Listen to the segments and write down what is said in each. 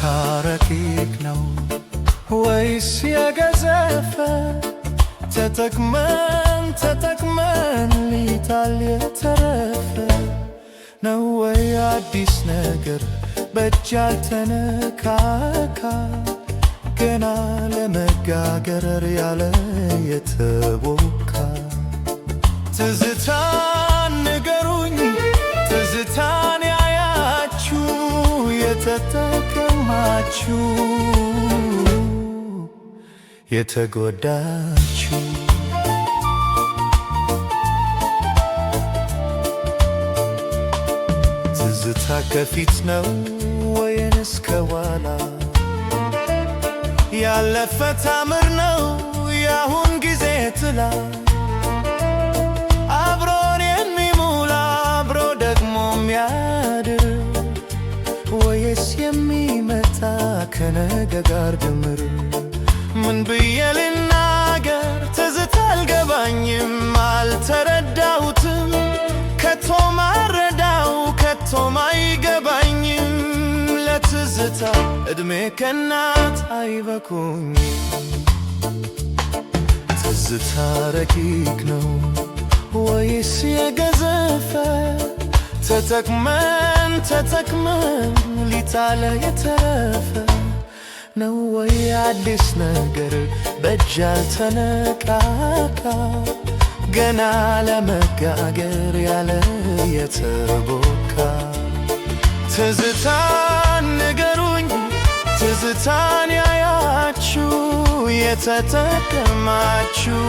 ረቂቅ ነው ወይስ የገዘፈ? ተጠቅመን ተጠቅመን ሊጣል የተረፈ ነው ወይ አዲስ ነገር በእጅ ያልተነካካ፣ ገና ለመጋገር ያለ የተቦካ? ትዝታን ንገሩኝ፣ ትዝታን ያያችሁ፣ የተጠቀማችሁ፣ የተጎዳችሁ። ትዝታ ከፊት ነው ወይንስ ከኋላ? ያለፈ ታምር ነው የአሁን ጊዜ ጥላ? አብሮን የሚውል፣ አብሮ ደግሞ የሚያድር፣ ወይስ የሚመጣ ከነገ ጋር ድምር? ምን ብዬ ልናገር? ትዝታ አልገባኝም፣ አልተረዳሁትም፣ ከቶ ማረዳው ከቶም አይገባኝም። ለትዝታ እድሜ ከናት አይበኩኝም። ትዝታ ረቂቅ ነው ወይስ የገዘፈ? ተጠቅመን ተጠቅመን ሊጣል የተረፈ ነው ወይ አዲስ ነገር በእጅ ያልተነካካ፣ ገና ለመጋገር ያለ የተቦካ? ትዝታን ንገሩኝ፣ ትዝታን ያያችሁ፣ የተጠቀማችሁ፣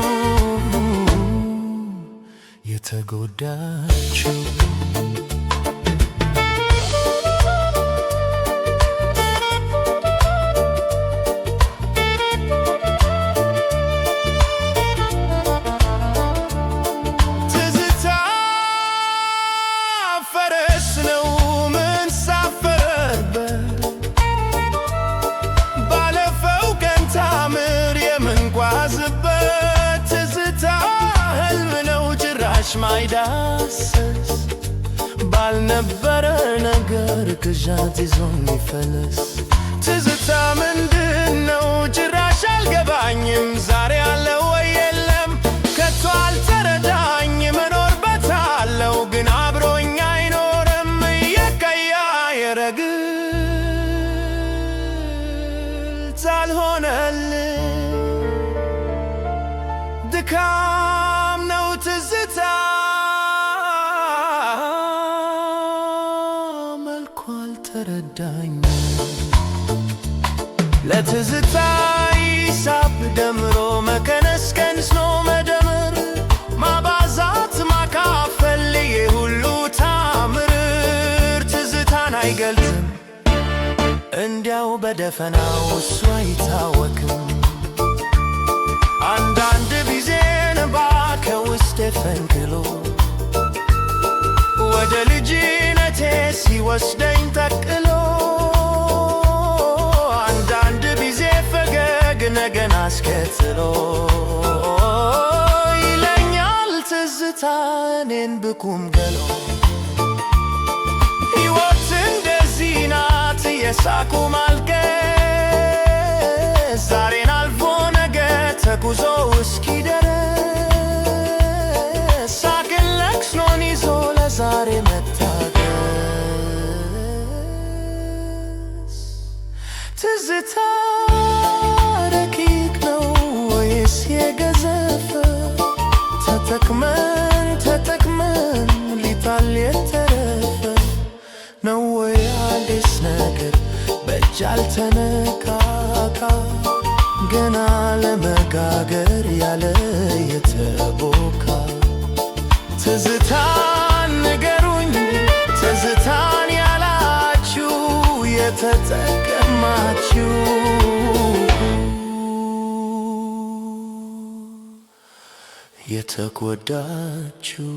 የተጎዳችሁ። ትዝታ ፈረስ ነው ምንሳፈርበት፣ ባለፈው ቀን ታምር የምንጓዝበት። ትዝታ ህልም ነው ጭራሽ ማይዳሰስ፣ ባልነበረ ነገር ቅዠት ይዞ የሚፈለስ። ትዝታ ምንድን ነው? ጭራሽ አልገባኝም። ዛሬ አለ ወይ የለም? ከቶ አልተረዳኝ። እኖርበታለሁ ግን አብሮኝ አይኖርም። እየቀያየረ ግልጽ አልሆነልኝ። ድካም ነው ትዝታ፣ መልኩ አልተረዳኝ። ለትዝታ ሂሳብ ደምሮ መቀነስ፣ ቀንሶ መደመር፣ ማባዛት ማካፈል የሁሉ ታምር ትዝታን አይገልጽም። እንዲያው በደፈናው እሱ አይታወቅም። አንዳንድ ጊዜ እንባ ከውስጤ ፈንቅሎ ወደ ልጅነቴ ሲወስደኝ ጠቅሎ፣ አንዳንድ ጊዜ ፈገግ ነገን አስከትሎ ይለኛል ትዝታ እኔን ብኩም ገሎ። ሕይወት እንደዚህ ናት፣ የሳቁ ማልቀስ፣ ዛሬን አልፎ ነገ ተጉዞ እስኪደርስ፣ ሳቅን ለቅሶን ይዞ ለዛሬ መታገስ። ትዝታ ረቂቅ ነው ወይስ የገዘፈ? ተጠቅመን ተጠቅመን ሊጣል የተረፈ ነው ወይ አዲስ ነገር በእጅ ያልተነካካ፣ ገና ለመጋገር ያለ የተቦካ? ትዝታን ንገሩኝ፣ ትዝታን ያላችሁ፣ የተጠቀማችሁ፣ የተጎዳችሁ።